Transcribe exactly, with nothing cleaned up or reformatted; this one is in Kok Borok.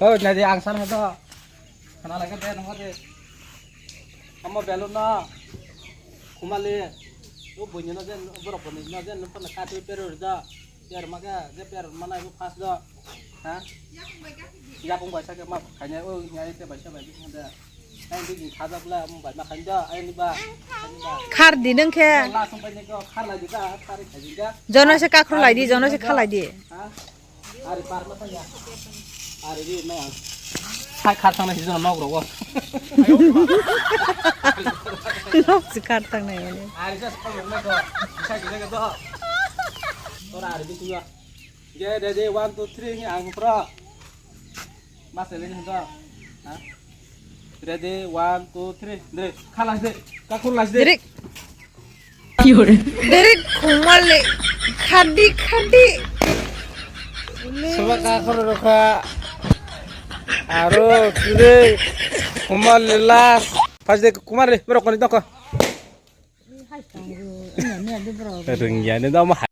Oh, nadi ang san hado. Khana lagi de nang de. Amo belun na. Khumali. O buini no jen, borok buini no jen, nang pernah kati peru da. Biar maka, je biar mana ibu pas do. Ha? Yakung bai sake ma kanya, o nyai te bai sabai bising da. Ai bigi khajak la, mo bai ma kanya, ai ni ba. Khar di nang khe. La song bai ni ko khar la di da, khar khai di da. Jono se kakhru lai di, jono se khalai di. Ha? Ari par ma kanya. Ari di ma. Khai khar thang na si jono nok rogo. Nok si khar thang na yone. Ari sa sa nok na ko. Sa gile ga do. Ora ari di tuya. Ge, ready, one, two, three, ni ang pro. Mas ready ni do. Ha? Ready, one, two, three. Dre, khalas de. Kakhur las de. Drik. Drik khumale. Khadi, khadi. Soba kakhur rokha. Aro, dre. Khumale las. Pas de, khumale, bro, koni doko. Rengya ni dama.